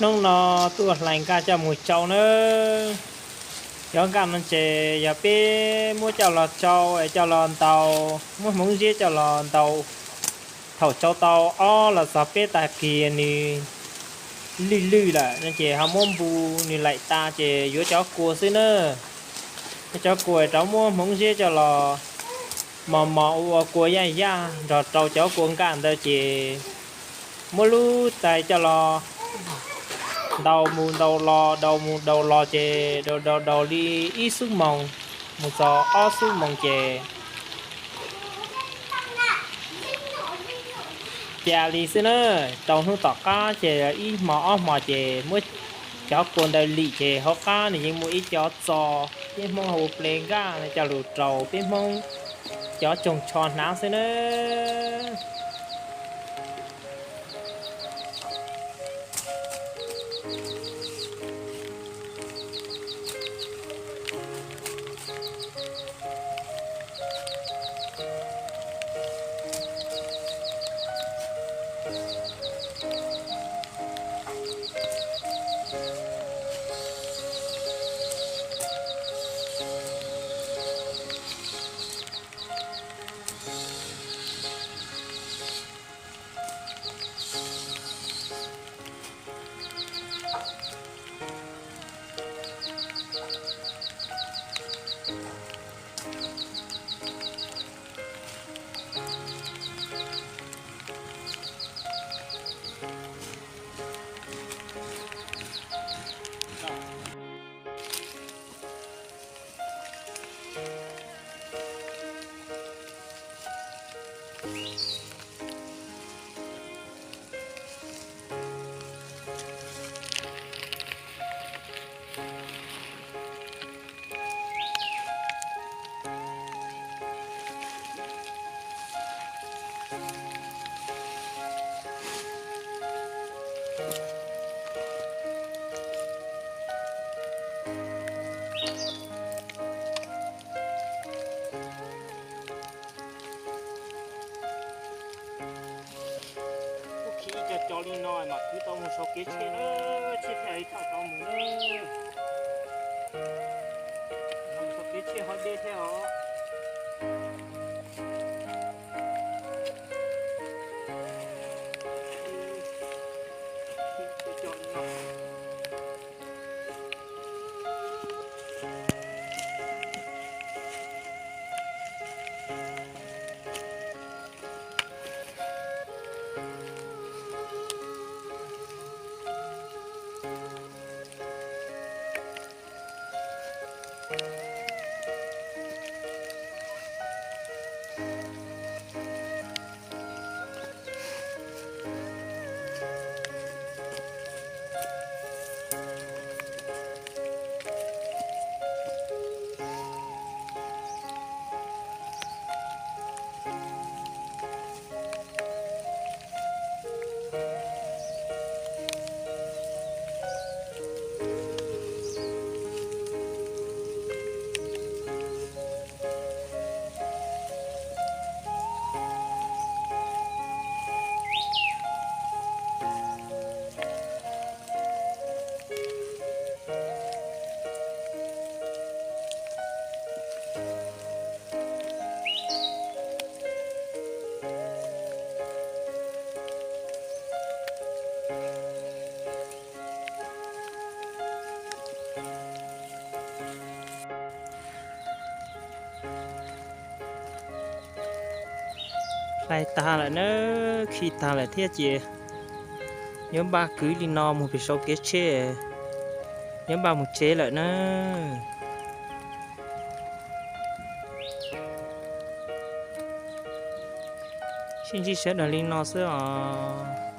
Hnub no tuaj hlais nkaj coj mus tsau nawb. Cov nkaj no ces yog peb muab coj los tsau es coj los ntaus, muab hmoov ziab coj los ntaus. Thaum tsau tau ob los txog peb tag kis nws lwj lwj lawm no ces ho muab npu nws laim tas ces yuav cov kua xwb na. Cov kua rov muab hmoov ziab coj los mos mos ua kua yaj yaj nrog rau cov kua nkaj ntawd ces muab lub tais coj los ntaus mus ntaus los, ntaus mus ntaus los ces ntaus ntaus ntaus li ib xuab moos mus txog ob xuab moos ces ca li xwb na. Rau hnub tom qab ces ib hmo ob hmo ces muab cov kua ntawd lim ces hauv qab nws yeej muaj ib co txo, peb Hmoob hu ple nkaj no coj lug rau peb Hmoob cov tsoog tsho hnav xwb na. Kuj khi ib co co li no mam kwv tau mus sau kev tsheb na, tsheb thiaj li tau mus na. Sau kev tsheb ho deb thiab os. Hlais tag lawm na, khi tag lawm thiab ces yuav npaj kwv li no mus pem sau kev tsheb, yuav npaj mus tsev lawm na. Sib ntsib sawv daws li no xwb os.